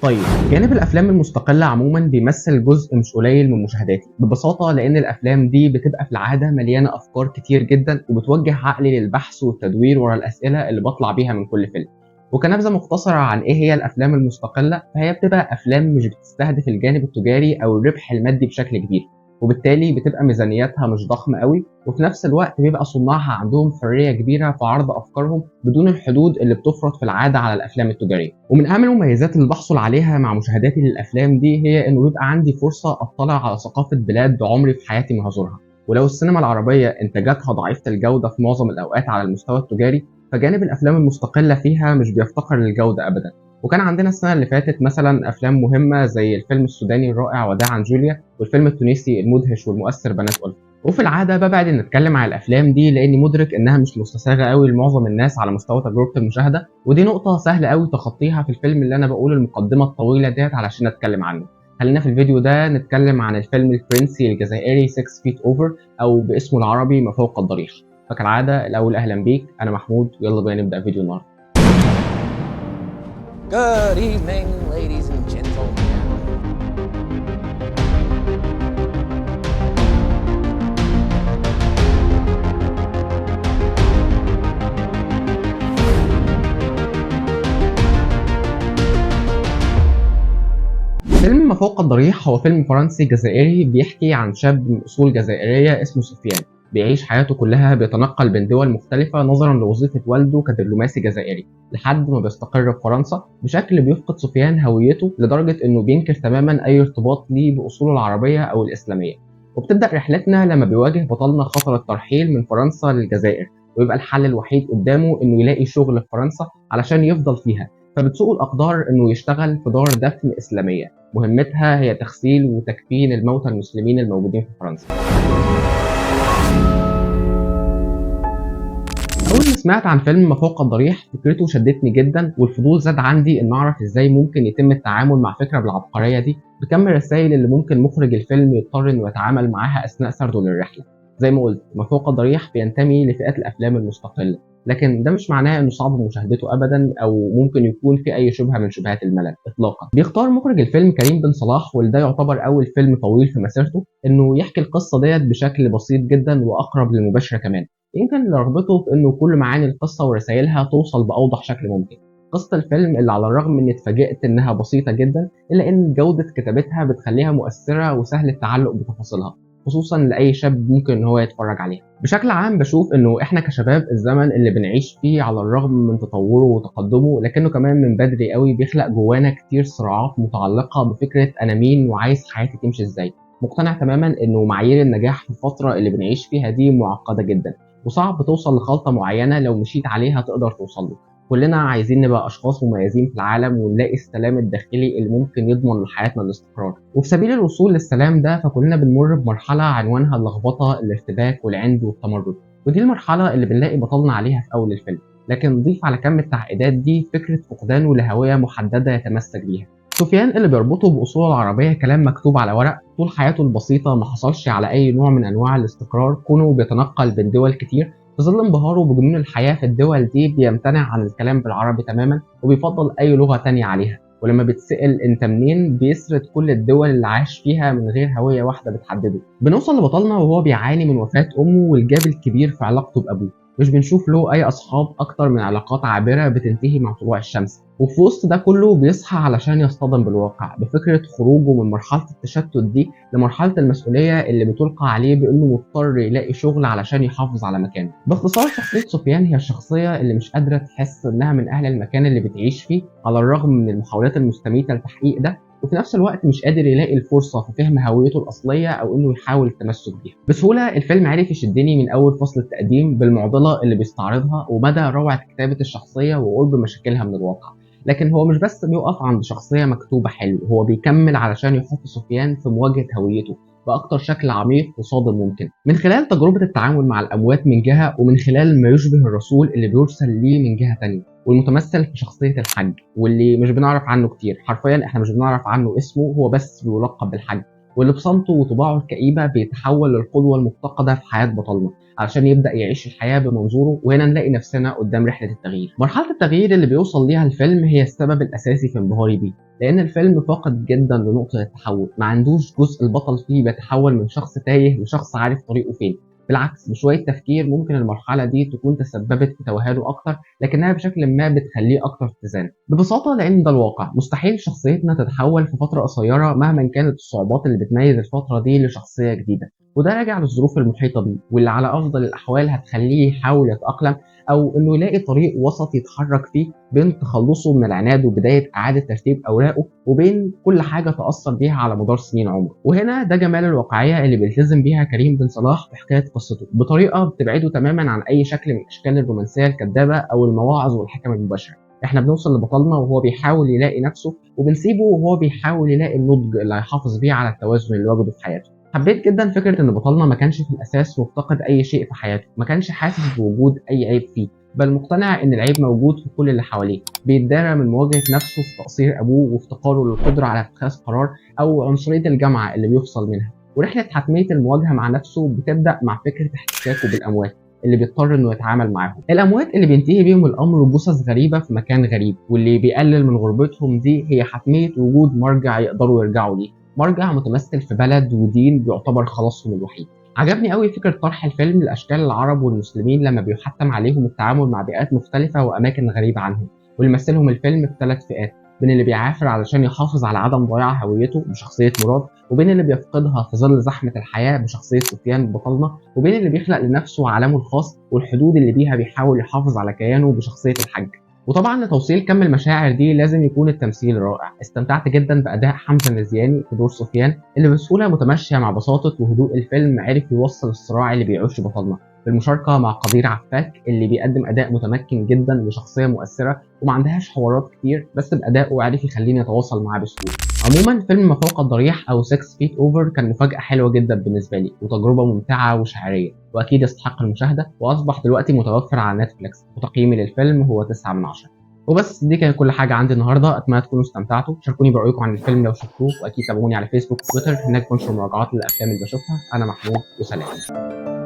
طيب، جانب الافلام المستقلة عموما بيمثل جزء مش قليل من مشاهداتي، ببساطة لان الافلام دي بتبقى في العادة مليانة افكار كتير جدا، وبتوجه عقلي للبحث والتدوير ورا الاسئلة اللي بطلع بيها من كل فيلم. وكنبذه مختصره عن ايه هي الافلام المستقلة، فهي بتبقى افلام مش بتستهدف الجانب التجاري او الربح المادي بشكل كبير، وبالتالي بتبقى ميزانياتها مش ضخمة قوي، وفي نفس الوقت بيبقى صناعها عندهم حرية كبيرة في عرض افكارهم بدون الحدود اللي بتفرض في العادة على الافلام التجارية. ومن اهم المميزات اللي بحصل عليها مع مشاهداتي للافلام دي هي انه بيبقى عندي فرصة اطلع على ثقافة بلاد عمري في حياتي ما هزورها. ولو السينما العربية انتاجاتها ضعيفة الجودة في معظم الاوقات على المستوى التجاري، فجانب الافلام المستقلة فيها مش بيفتقر للجودة ابدا. وكان عندنا السنة اللي فاتت مثلا افلام مهمة زي الفيلم السوداني الرائع وداعا جوليا، والفيلم التونسي المدهش والمؤثر بنات ألفة. وفي العادة ببعد ان اتكلم على الافلام دي لاني مدرك انها مش مستساغه قوي لمعظم الناس على مستوى تجربه المشاهدة، ودي نقطة سهلة قوي تخطيها في الفيلم اللي انا بقول المقدمة الطويلة ديت علشان اتكلم عنه. خلينا في الفيديو ده نتكلم عن الفيلم الفرنسي الجزائري 6 Feet Over، او باسمه العربي ما فوق الضريح. فكالعاده الاول اهلا بيك، انا محمود، ويلا بينا نبدا فيديو النهارده. Good evening, ladies and gentlemen. فيلم ما فوق الضريح هو فيلم فرنسي جزائري بيحكي عن شاب من أصول جزائرية اسمه سفيان، بيعيش حياته كلها بيتنقل بين دول مختلفة نظرا لوظيفة والده كدبلوماسي جزائري، لحد ما بيستقر في فرنسا بشكل بيفقد سفيان هويته لدرجة انه بينكر تماما اي ارتباط ليه بأصوله العربية او الإسلامية. وبتبدأ رحلتنا لما بيواجه بطلنا خطر الترحيل من فرنسا للجزائر، ويبقى الحل الوحيد قدامه انه يلاقي شغل في فرنسا علشان يفضل فيها. فبتسوق الأقدار انه يشتغل في دار دفن إسلامية مهمتها هي تغسيل وتكفين الموتى المسلمين الموجودين في فرنسا. أول ما سمعت عن فيلم ما فوق الضريح فكرته شدتني جدا، والفضول زاد عندي إن أعرف إزاي ممكن يتم التعامل مع فكرة بالعبقرية دي، بكم الرسائل اللي ممكن مخرج الفيلم يضطر إنه يتعامل معاها أثناء سرده للرحلة. زي ما قلت، ما فوق الضريح بينتمي لفئة الأفلام المستقلة، لكن ده مش معناه انه صعب مشاهدته ابدا او ممكن يكون في اي شبهه من شبهات الملل اطلاقا. بيختار مخرج الفيلم كريم بن صلاح، واللي ده يعتبر اول فيلم طويل في مسيرته، انه يحكي القصة ديت بشكل بسيط جدا واقرب للمباشره كمان، يمكن لرغبته في انه كل معاني القصة ورسائلها توصل باوضح شكل ممكن. قصة الفيلم اللي على الرغم اني اتفاجئت انها بسيطة جدا، الا ان جوده كتابتها بتخليها مؤثرة وسهل التعلق بتفاصيلها، خصوصا لاي شاب ممكن ان هو يتفرج عليها. بشكل عام بشوف انه احنا كشباب الزمن اللي بنعيش فيه على الرغم من تطوره وتقدمه، لكنه كمان من بدري قوي بيخلق جوانا كتير صراعات متعلقه بفكره انا مين وعايز حياتي تمشي ازاي. مقتنع تماما انه معايير النجاح في الفترة اللي بنعيش فيها دي معقدة جدا، وصعب توصل لخلطه معينة لو مشيت عليها تقدر توصل له. كلنا عايزين نبقى اشخاص مميزين في العالم ونلاقي السلام الداخلي اللي ممكن يضمن لحياتنا الاستقرار. وفي سبيل الوصول للسلام ده فكلنا بنمر بمرحلة عنوانها اللخبطة، الارتباك والعند والتمرد، ودي المرحلة اللي بنلاقي بطلنا عليها في اول الفيلم. لكن نضيف على كم التعقيدات دي فكرة فقدانه لهويه محددة يتمسك بيها. سفيان اللي بيربطه باصوله العربية كلام مكتوب على ورق، طول حياته البسيطة ما حصلش على اي نوع من انواع الاستقرار، كونه بيتنقل بين دول كتير. في ظل انبهاره بجنون الحياة في الدول دي بيمتنع عن الكلام بالعربي تماما، وبيفضل أي لغة تانية عليها. ولما بتسأل انت منين بيسرد كل الدول اللي عاش فيها من غير هوية واحدة بتحدده. بنوصل لبطلنا وهو بيعاني من وفاة أمه والجاب الكبير في علاقته بأبوه، مش بنشوف له أي أصحاب أكتر من علاقات عابرة بتنتهي مع طلوع الشمس. وفي وسط ده كله بيصحى علشان يصطدم بالواقع بفكرة خروجه من مرحلة التشتت دي لمرحلة المسؤولية اللي بتلقى عليه بأنه مضطر يلاقي شغل علشان يحافظ على مكانه. باختصار شخصية سفيان هي الشخصية اللي مش قادرة تحس إنها من أهل المكان اللي بتعيش فيه على الرغم من المحاولات المستميتة لتحقيق ده، وفي نفس الوقت مش قادر يلاقي الفرصة في فهم هويته الأصلية أو إنه يحاول التمسك بيها. بسهولة الفيلم عرف يشدني من أول فصل التقديم بالمعضلة اللي بيستعرضها ومدى روعة كتابة الشخصية وقرب مشاكلها من الواقع. لكن هو مش بس بيقف عند شخصية مكتوبة حلو، هو بيكمل علشان يحط سفيان في مواجهة هويته بأكتر شكل عميق وصادم ممكن، من خلال تجربة التعامل مع الأموات من جهة، ومن خلال ما يشبه الرسول اللي بيرسل ليه من جهة تانية، والمتمثل في شخصية الحج واللي مش بنعرف عنه كتير. حرفيا احنا مش بنعرف عنه اسمه، هو بس بيلقب بالحج. واللي بصمته وطباعه الكئيبه بيتحول للقدوه المفتقده في حياة بطلنا علشان يبدا يعيش الحياة بمنظوره. وهنا نلاقي نفسنا قدام رحله التغيير. مرحلة التغيير اللي بيوصل ليها الفيلم هي السبب الاساسي في انبهاري بيه، لان الفيلم فاقد جدا لنقطة التحول، ما عندوش جزء البطل فيه بيتحول من شخص تايه لشخص عارف طريقه فين. بالعكس، بشوية تفكير ممكن المرحلة دي تكون تسببت في توهانه اكتر، لكنها بشكل ما بتخليه اكتر اتزان. ببساطة لان ده الواقع، مستحيل شخصيتنا تتحول في فترة قصيرة مهما كانت الصعوبات اللي بتميز الفترة دي لشخصية جديدة، وده راجع للظروف المحيطة بيه واللي على افضل الاحوال هتخليه يحاول يتاقلم او انه يلاقي طريق وسط يتحرك فيه بين تخلصه من العناد وبداية اعاده ترتيب اوراقه وبين كل حاجة تاثر بيها على مدار سنين عمره. وهنا ده جمال الواقعية اللي بيلتزم بيها كريم بن صلاح في حكاية قصته بطريقة بتبعده تماما عن اي شكل من اشكال الرومانسية الكذابه او المواعظ والحكم المباشرة. احنا بنوصل لبطلنا وهو بيحاول يلاقي نفسه، وبنسيبه وهو بيحاول يلاقي النضج اللي هيحافظ بيه على التوازن اللي وجده في حياته. حبيت جدا فكرة ان بطلنا ما كانش في الاساس مفتقد اي شيء في حياته، ما كانش حاسس بوجود اي عيب فيه، بل مقتنع ان العيب موجود في كل اللي حواليه. بيتدارى من مواجهة نفسه في تقصير ابوه وافتقاره للقدرة على اتخاذ قرار او عنصرية الجامعة اللي بيفصل منها. ورحله حتمية المواجهة مع نفسه بتبدا مع فكرة احتكاكه بالاموات اللي بيضطر انه يتعامل معاهم. الاموات اللي بينتهي بيهم الامر جثث غريبة في مكان غريب، واللي بيقلل من غربتهم دي هي حتمية وجود مرجع يقدروا يرجعوا ليه، مرجع متمثل في بلد ودين بيعتبر خلاصهم الوحيد. عجبني قوي فكرة طرح الفيلم لأشكال العرب والمسلمين لما بيحتم عليهم التعامل مع بيئات مختلفة وأماكن غريبة عنهم، واللي مثلهم الفيلم في 3 فئات، بين اللي بيعافر علشان يحافظ على عدم ضياع هويته بشخصية مراد، وبين اللي بيفقدها في ظل زحمة الحياة بشخصية سفيان بطلنا، وبين اللي بيخلق لنفسه عالمه الخاص والحدود اللي بيها بيحاول يحافظ على كيانه بشخصية الحاج. وطبعا لتوصيل كم المشاعر دي لازم يكون التمثيل رائع. استمتعت جدا باداء حمزة المزياني في دور سفيان، اللي بسهولة متماشيه مع بساطة وهدوء الفيلم عرف يوصل الصراع اللي بيعيشه بطلنا، بالمشاركة مع قدير عفاك اللي بيقدم اداء متمكن جدا لشخصية مؤثرة وما عندهاش حوارات كتير، بس بادائه عرف يخليني اتواصل معاه بسهولة. عموما فيلم ما فوق الضريح او 6 feet over كان مفاجاة حلوة جدا بالنسبة لي، وتجربه ممتعة وشاعريه، واكيد يستحق المشاهدة، واصبح دلوقتي متوفر على نتفليكس، وتقييمي للفيلم هو 9 من 10. وبس دي كانت كل حاجة عندي النهارده، اتمنى تكونوا استمتعتوا. شاركوني برايكم عن الفيلم لو شفتوه، واكيد تابعوني على فيسبوك وتويتر، هناك بنشر مراجعات للافلام اللي بشوفها. انا محمود وسلام.